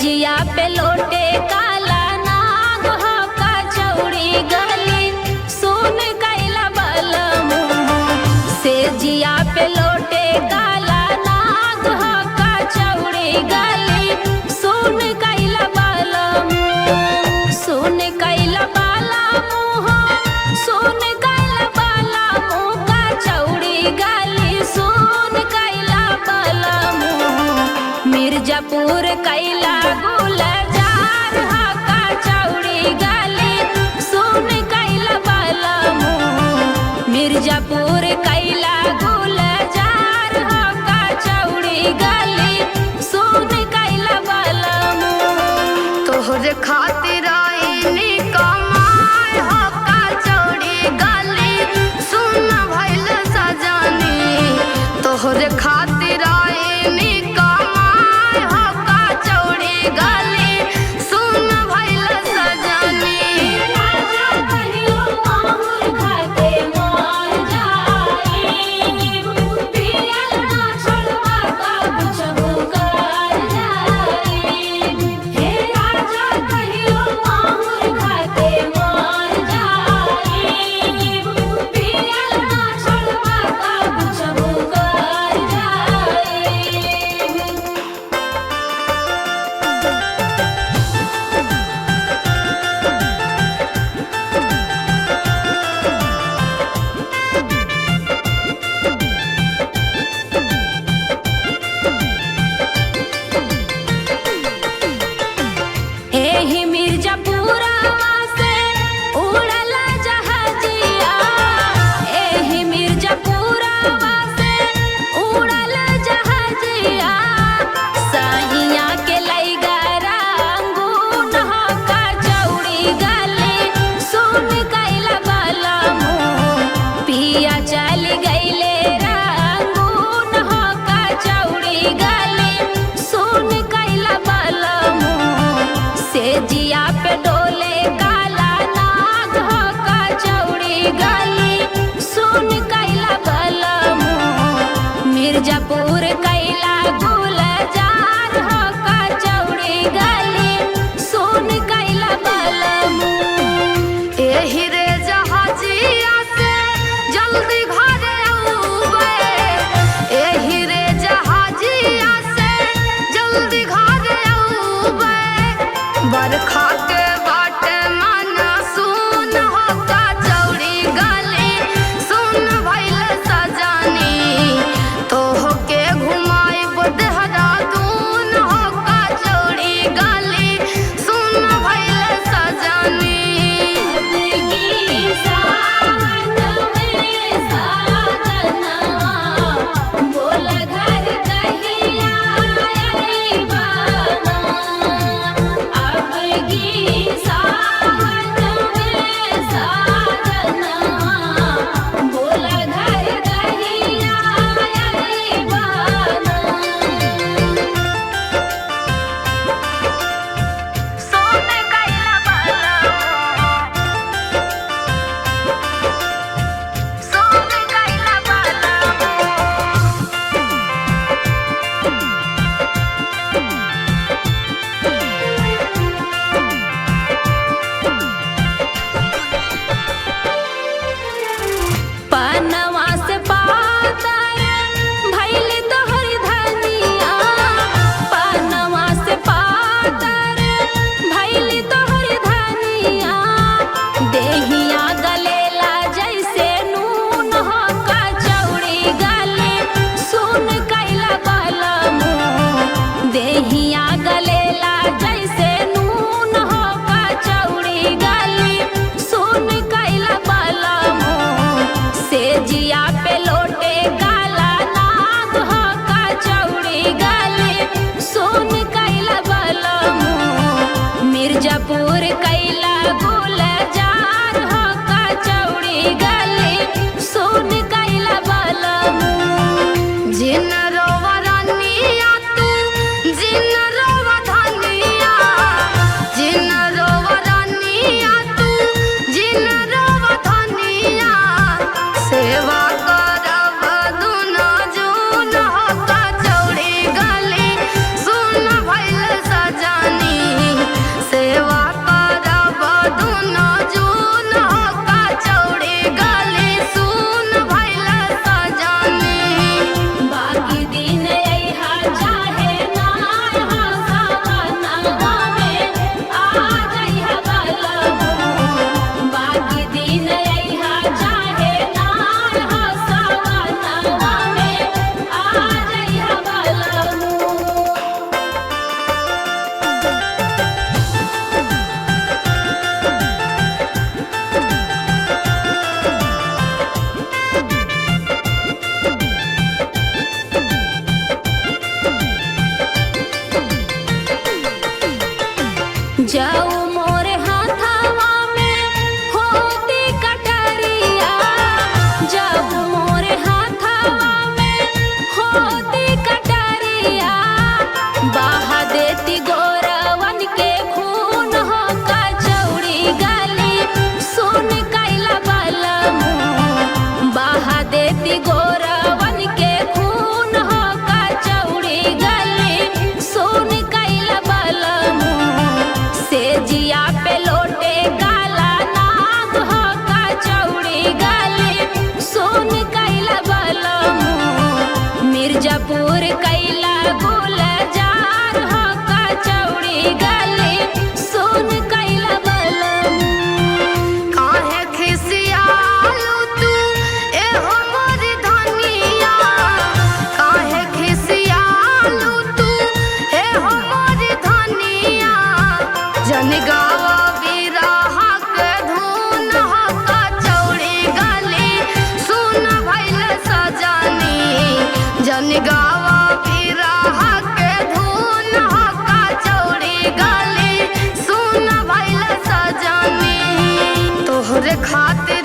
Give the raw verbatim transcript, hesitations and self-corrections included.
जिया पे लोटे काला नाग हो कचौड़ी गली, सुन कैला बलमू। से जिया पे लोटे काला नाग हो कचौड़ी गली, सुन कैला बलमू। सुन कैला बलमू हो, सुन कैला बलमू, कचौड़ी गली, सुन कैला बलमू। मिर्जापुर कैला गुलजार हा कचौड़ी गली, सुन कैला बलमू। मिर्जापुर कैला गुलजार हा कचौड़ी गली, सुन कैला बलमू। तोहरे खातिर आईनी कमाए हा कचौड़ी गली, सुन भइल सजनी। तोहरे खातिर आईनी कमाए हा कचौड़ी गली, सुन भइल सजनी। राजा कहियो माहुर खाके मर जाई, पियल ना छोड़बा त कुछहु कर जाई। हे राजा कहियो माहुर खाके मर जाई, पियल ना छोड़बा त कुछहु कर जाई। एही मिर्जापुरवा से उड़ल जहाजिया, एही मिर्जापुरवा से उड़ल जहाजिया, सैया के लइगा रंगून हो कचौड़ी गली, सुन कैला बलमू। पिया चल गइले रंगून हो कचौड़ी गली, सुन कैला बलमू। से जिया पे डोले काला नाग हो कचौड़ी गली, सुन कैला बलमू। मिर्जापुर कैला गुलजार हो कचौड़ी गली, सुन कैला बलमू। एही रे जहाजिया से जल्दी घरे अउबे, एही रे जहाजिया से जल्दी घरे अउबे। बरखा के बाटे मानसून हो कचौड़ी गली, सुन भइल सजनी। तोहके घुमाइब देहरादून हो कचौड़ी गली, सुन भइल सजनी। सावन में साजनवा बोल घर कहिया अइबा ना। अब की सावन में साजनवा बोल घर कहिया अइबा ना। सोन कैला बलमू, सोन कैला बलमू। पनवा से पातर भइल तोहर धनिया, पनवा से पातर भइल तोहर धनिया। देहिया गलेला जइसे नून हो कचौड़ी गली, सुन कैला बलमू। देहिया गलेला जइसे नून हो कचौड़ी गली, सुन कैला बलमू। से जिया पे लोटे काला नाग हो कचौड़ी गली, सुन कैला बलमू। मिर्जापुर कैला गुलजार हो नयहा चाहे नार हो सवनवा में आ जइहा बलमू। जाऊ मोरे हाथवा में होती कटरिया, जाऊ मोरे हाथवा में होती कटरिया, बहा देती गोरवन के खून हो कचौड़ी गली सुन कैला बलमू, बहा देती गोरवन के खून हो कचौड़ी गली सुन कैला बलमू, से जिया पे लोटे काला नाग हो कचौड़ी गली सुन कैला बलमू, मिर्जापुर कैला गुलजार हो कचौड़ी गली सुन कैला बलमू। काहे खिसियालू तू, ए हो मोर धनिया, काहे खिसियालू तू, ए हो मोर धनिया, जन गावा बिरहा के धुन हो कचौड़ी गली सुन भइल सजनी, जन गावा बिरहा के धुन हो कचौड़ी गली सुन भइल सजनी। तोहरे खातिर